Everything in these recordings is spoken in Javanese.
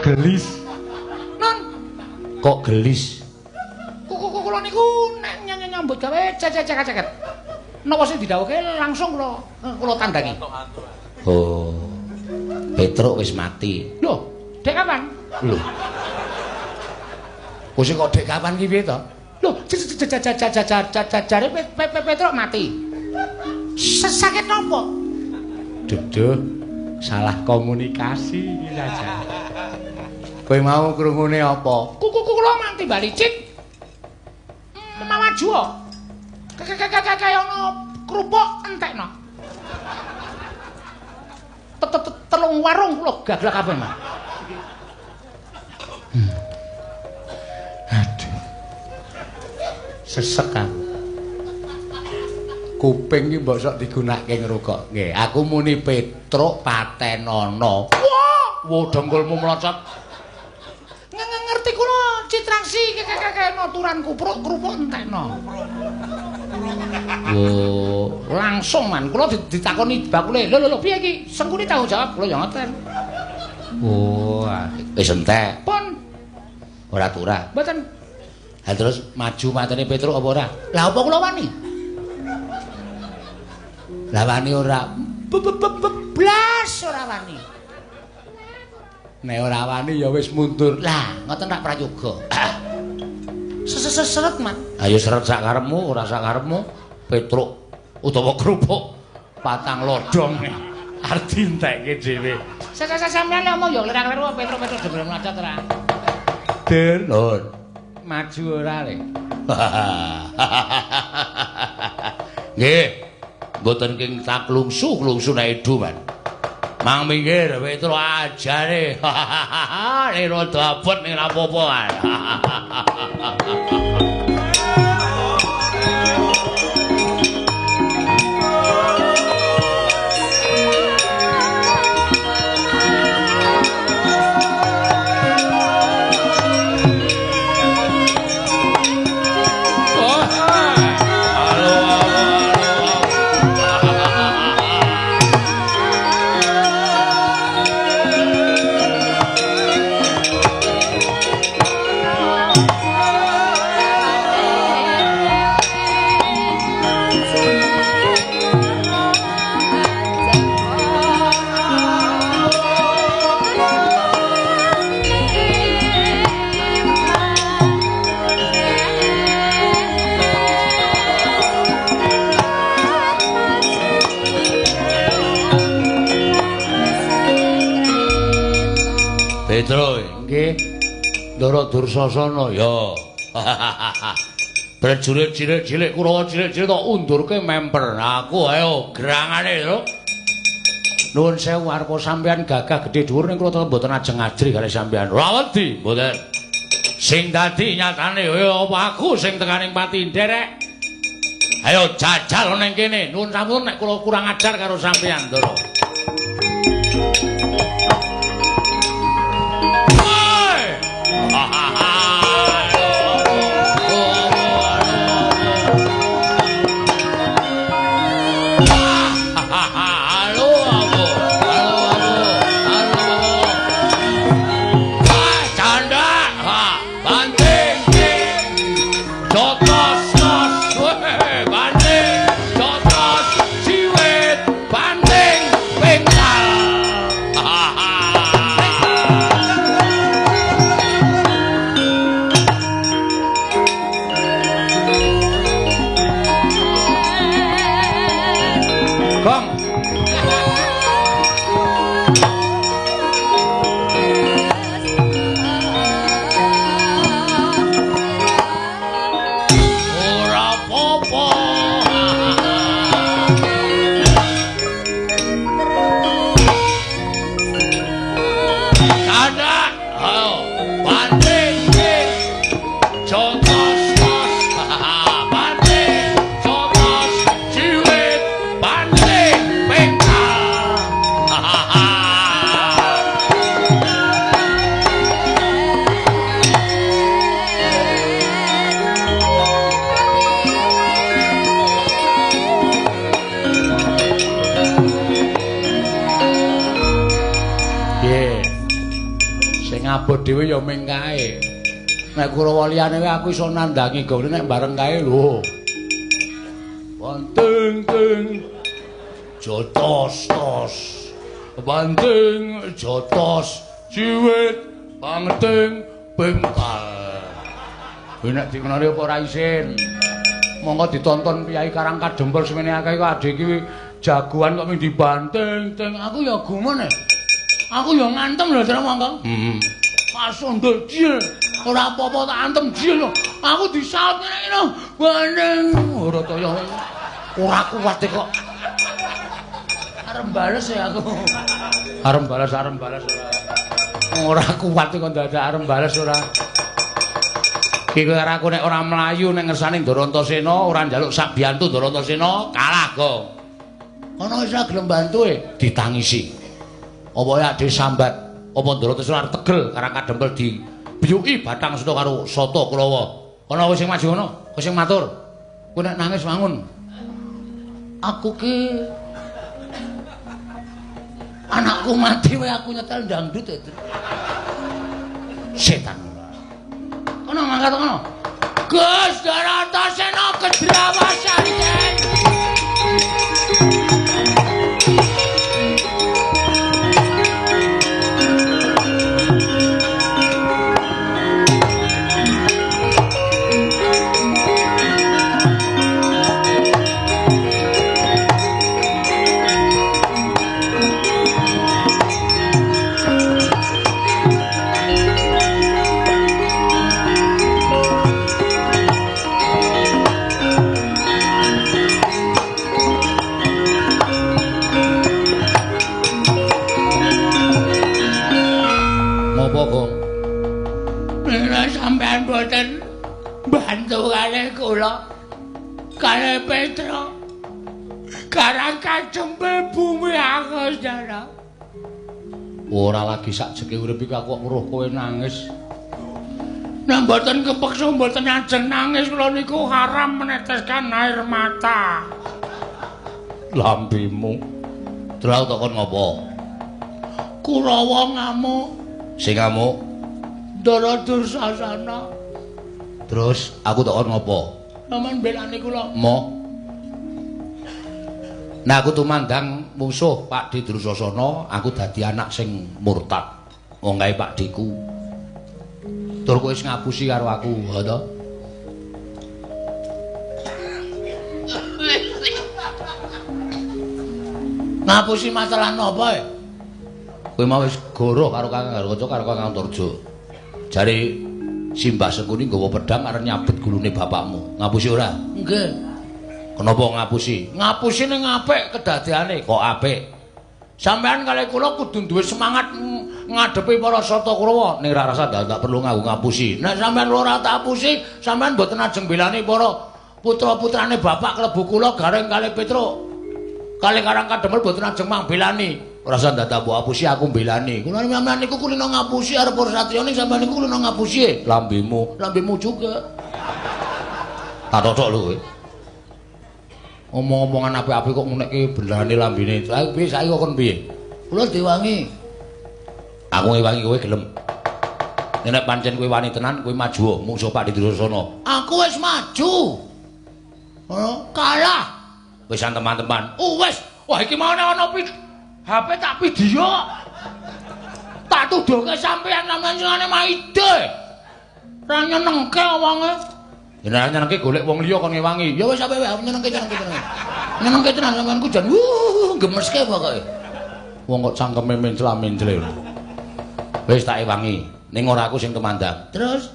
Gelis. Non. Kok gelis? Kuku kula niku nek nyambut gawe cecek-ceket. Napa sing didhawuhke langsung kula tandangi. Oh. Petruk wis mati. Lho, dek kapan? Lho. Wis kok dek kapan ki piye to? Lho, jare Petruk mati. Sakit napa? Duduh, salah komunikasi iki saja. Kowe mau krungune apa? Kuku kula manti balicik. Mawaju kok. Kaya ana kerupuk entekno. Telung warung kula gaglak kabeh, Mas. Aduh. Sesek aku. Kuping iki mbok sok digunakake ngrungokke. Aku muni Petruk patenono. Wah, wo dengkulmu mlocot. Ngerti kula citraksi kekekekno turan kupruk kerupuk entekno. Wo, langsung man kula ditakoni bakule. Lho lho lho piye iki? Sengkuni tanggung jawab kula ya ngoten. Oh, wis entek. Pun ora turah. Mboten. Ha terus maju matene Petruk apa ora? Lah apa kula wani? Lah wani ora. Blas ora wani. Nek ora wani ya wis mundur. Lah, ngoten rak prayoga. Seret, Man. Ayo seret sak karepmu, ora sak karepmu. Petruk utawa kerupuk patang lodhong arep dientekke dhewe. Sampeyan lek omong ya kleru-kleru Petruk-Petruk dhewe mlacot ora. Den, lho. Maju ora le. Nggih. Mboten king taklungsu-klungsu nek edu, Man. Mang minggir Petruk ajare. Nek rada abot ning ra apa-apa, Man. Petro, nggih. Ndara Dursasana ya. Prajurit cilik-cilik Kurawa cilik-cilik tok undurke memper. Aku ayo gerangane, Tru. Nuwun sewu arep sampean gagah gedhe dhuwur ning kula tetep mboten ajeng ajri kali sampean. Ora wedi, mboten. Sing dadi nyatane ya apa aku sing tekaning pati nderek. Ayo jajal ning kene. Nuwun sampun nek kula kurang ajar karo sampean, Ndara. Sing abot dhewe ya ming kae. Nek Kurawa liyane wae aku iso nandangi gone nek bareng kae lho. Banting ting jotos tos. Banting jotos jiwit banting bengkal. Kowe nek dikenali apa ora isin? Monggo ditonton piyai Karang Kadempel semene akeh kok adhe iki jagoan kok ming dibanting ting. Aku ya gumun e. Aku ya ngantem lho terus monggo. Heeh. Pasundul jil. Ora apa-apa tak antem jil lho. Aku disaut ngene iki lho. Banting ora kaya ora kuat kok. Arep bales ya aku. Arep bales ora. Ora kuat kok dadak arep bales ora. Iki karo aku nek ora mlayu nek ngersane Ndarantasena, ora njaluk sabiyantu Ndarantasena, kalah kok. Kono wis ora gelem bantu e, ditangisi. Apa ya ade sambat, apa Ndarantasena arep tegel Karang Kadempel dibiyuki batang seta karo Sata Kurawa. Kono wis sing maju kono, kowe sing matur. Kowe nek nangis wangun. Aku ki anakku mati wae aku nyetel dangdut e. Setan. Kono mangkat kono. Gus Ndarantasena kedrawasan yen. Sampeyan boten bantu kalih kula kalih Petro Karang Kadempel bumi aku sedara. Ora lagi sakjeke urip iki aku kok weruh kowe nangis. Nek mboten kepeksa mboten ajeng nangis kula niku haram meneteskan air mata. Lambemu. Terus aku takon ngopo? Kurawa ngamuk. Sing ngamuk Ndara Dursasana. Terus aku takon ngopo? Paman belani kula. Moh. Nah aku tumandang musuh Pakdhe Dursasana, aku dadi anak sing murtad. Wong kae Pakdheku. Tur kowe wis ngapusi karo aku, ha to? Ngapusi masalah napa e? Kowe mau wis goroh karo Kakang Garukaca karo Kakang Antarja. Jare Simbah Sengkuni nggawa pedhang arep nyabet gulune bapakmu. Ngapusi ora? Nggih. Kenapa ngapusi? Ngapusi ning apik kedadeane. Kok apik? Sampeyan kalih kula kudu duwe semangat ngadepi para Sata Kurawa. Ning ra rasa ndak perlu nganggo ngapusi. Nek sampeyan ora tak apusi, sampeyan mboten ajeng belani para putra-putrane bapak klebu kula Gareng kalih Petruk. Kalih Karang Kadempel mboten ajeng mangbelani. Ora usah ndadak mbok apusi aku mbelani. Kula sampeyan niku kulino ngapusi arep para satriya ning sampeyan niku kulino ngapusi. Lambemu, lambemu juga. Tak totok lho kowe. Omong-omongan apik-apik kok ngunekke belane lambene. Lah piye saiki kok kon piye? Kula diwangi. Aku ngewangi kowe gelem. Nek pancen kowe wani tenan kowe maju mungsuh Pakdhe Dursasana. Aku wis maju. Oh, kalah. Wis teman-teman. Oh wis. Wah iki mau ana HP tak video. Tak tuduhke sampeyan sampeyan maide. Ora nyenengke wonge. Ya nek nyenengke golek wong liya kon ngewangi. Ya wis sampe wae nyenengke nyenengke. Nyenengke tenan sampeanku jan gemeske pokoke. Wong kok cangkeme mencla-mencle. Wis tak ewangi. Ning ora aku sing tumandang. Terus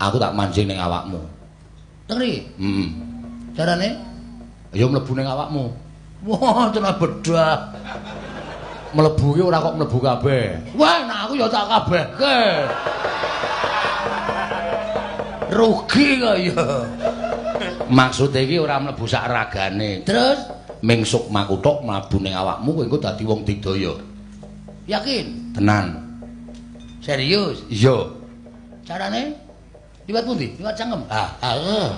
aku tak mancing ning awakmu. Teri? Heeh. Carane? Ya mlebu ning awakmu. Wah, tenan bedah. Mlebu ki ora kok mlebu kabeh. Wah, nek aku ya tak kabehke. Rugi kok ya. Maksude iki ora mlebu sak ragane. Terus ming sukmaku tok mlebu ning awakmu kowe engko dadi wong digdaya. Yakin? Tenan. Serius? Iya. Carane? Liwat pundi? Liwat cangkem? Ah, ah.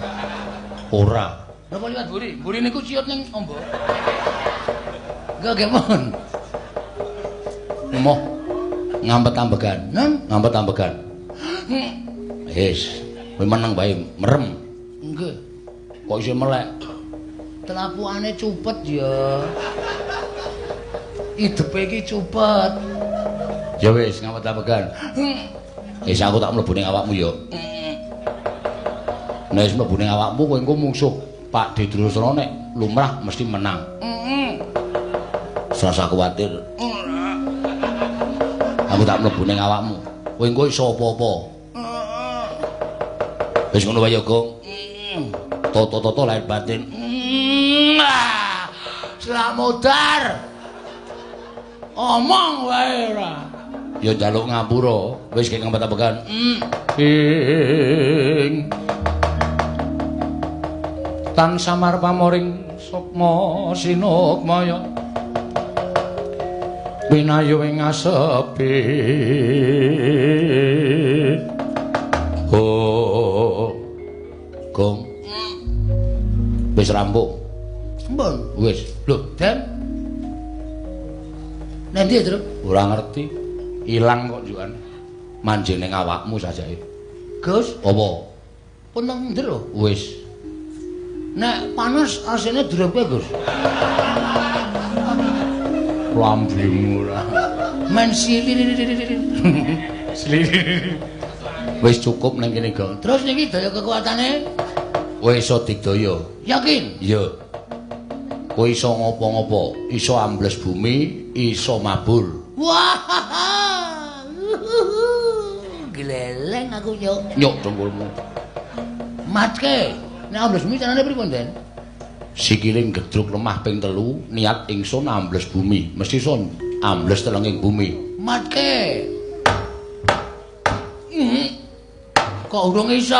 Ora. Napa liwat mburi? Mburi niku ciut ning ombo. Enggak gemon. Emoh. Ngampet-ambegan. Nen, Ngampet-ambegan. Wis, kowe meneng wae, merem. Nggih. Kok isih melek? Telapukane cupet ya. Idepe iki cupet. Ya wis, ngampet-ambegan. Wis aku tak mlebu ning awakmu ya. Nek wis mlebu ning awakmu kowe engko mungsuh Pak Durasana nek lumrah mesti menang. Serasa kuwatir. Aku tak mlebu ning awakmu. Kowe engko iso apa-apa. Wis ngono wae ya, Gong. Toto-toto lahir batin. Slamodar. Omong wae ora. Ya njaluk ngapura, wis kek ngempet-empekan. Ing tan samar pamoring sukma sinukmaya. Winayu ing asepi. Oh. Gong. Wis rampung. Sampun. Wis. Lho, Den. Nanti ya, Truk? Ora ngerti. Ilang kok njukan. Manjing ning awakmu sajake. Gus, apa? Pun nang ndher lho. Wis. Nek panas asine drepe, Gus. Lambimu ora. Men sili. Wis cukup ning kene, Gong. Terus niki daya kekuatane? Kowe iso digdaya. Yakin? Iya. Kowe iso ngopo-ngopo, iso ambles bumi, iso mabur. Wah. Gleleng aku nyuk. Nyuk dengkulmu. Matke. Nek ambles bumi carane pripun, Den? Sikile gedruk lemah ping 3, niat ingsun ambles bumi, mesti iso ambles telenging bumi. Matke. Kok urung iso?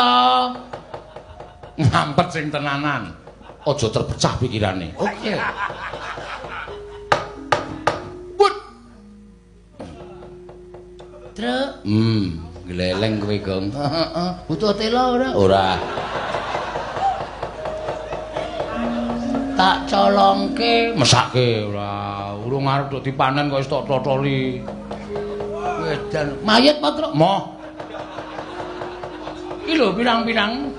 Ngampet sing tenanan. Aja terpecah pikirane. Oke. Wut. Truk. Gleleng kowe, Gong. Heeh. Butuh tela ora? Ora. Tak colongke, mesake ora. Urung arep tok dipanen kok wis tok totoli. Wedan. Mayit apa, Truk? Moh. Iki lho pirang-pirang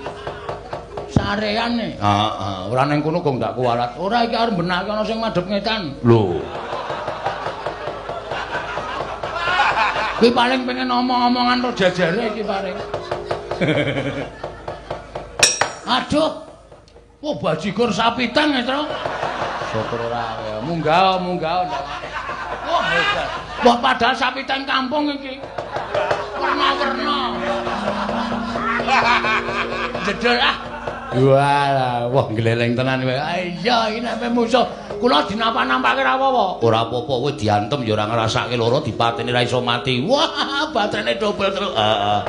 sareane. Heeh, ora ning kono Gong ndak kuwalat. Ora iki arep benake ana sing madhep ngetan. Lho. Kuwi paling pengen omong-omongan ro jajare iki paling. Aduh. Wah, bajigur sapi teng ya, Truk. Syukur ora. Munggah, munggah. Wah, hebat. Wah, padahal sapi teng kampung iki. Werna-werna. Jedel ah. Walah, wah gleleng tenan kowe. Iya, iki nek musuh kula dinapa-nampake ra apa-apa. Ora apa-apa, kowe diantem ya ora ngrasake lara, dipateni ra iso mati. Wah, baterene dobel terus. Heeh.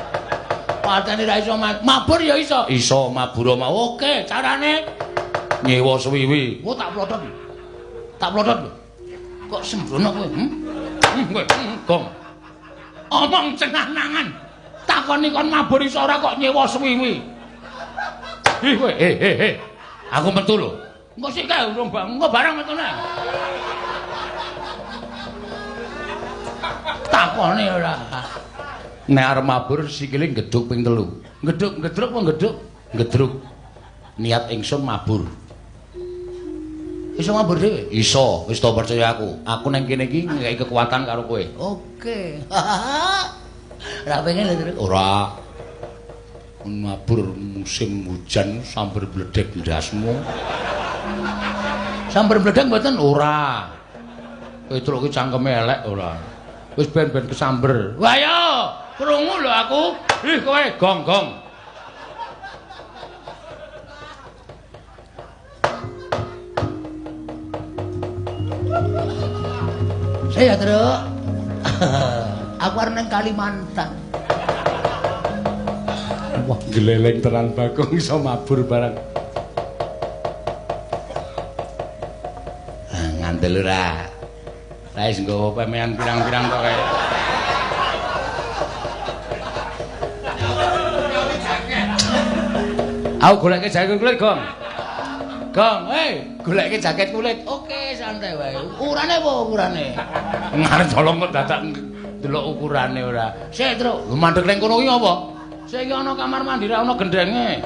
Pateni ra iso mati. Mabur ya iso. Iso mabur mau. Oke, carane nyewa suwiwi. Wah, tak plotot. Tak plotot lho. Kok sembrono kowe? Kowe, Gong. Omong cenah-nangan. Takoni kon mabur iso ora kok nyewa suwiwi. Ih kowe, eh. Aku metu lho. Engko sik kae urung engko barang metune. Takone ora. Nek arep mabur sikile gedhuk ping 3. Gedhuk, gedruk apa gedhuk? Gedruk. Niat ingsun mabur. Iso mabur dhewe? Iso, wis to percaya aku. Aku nang kene iki ngekeki kekuatan karo kowe. Oke. Ora pengen lho, Truk. Ora. Mabur musim hujan sambar bledek ndasmu. Sambar bledek mboten? Ora. Kowe truk ki cangkeme elek ora. Wis ben-ben kesamber. Wah yo, krungu lho aku. Ih kowe gong-gong. Saya Truk. Aku arep nang Kalimantan. Wah, gleleng tenan Bagong iso mabur barang. Ah, ngandel ora. Lah wis nggawa pemean pirang-pirang kok kae. Aku goleke jaket kulit, Gong. Gong, hei, goleke jaket kulit. Oke, santai wae. Ukurane apa ukurane? Ngarep colong kok dadak Delok ukurane ora. Sik, Truk. Lho mandeg ning kono ki apa? Sik iki ana kamar mandi ra ana gendenge.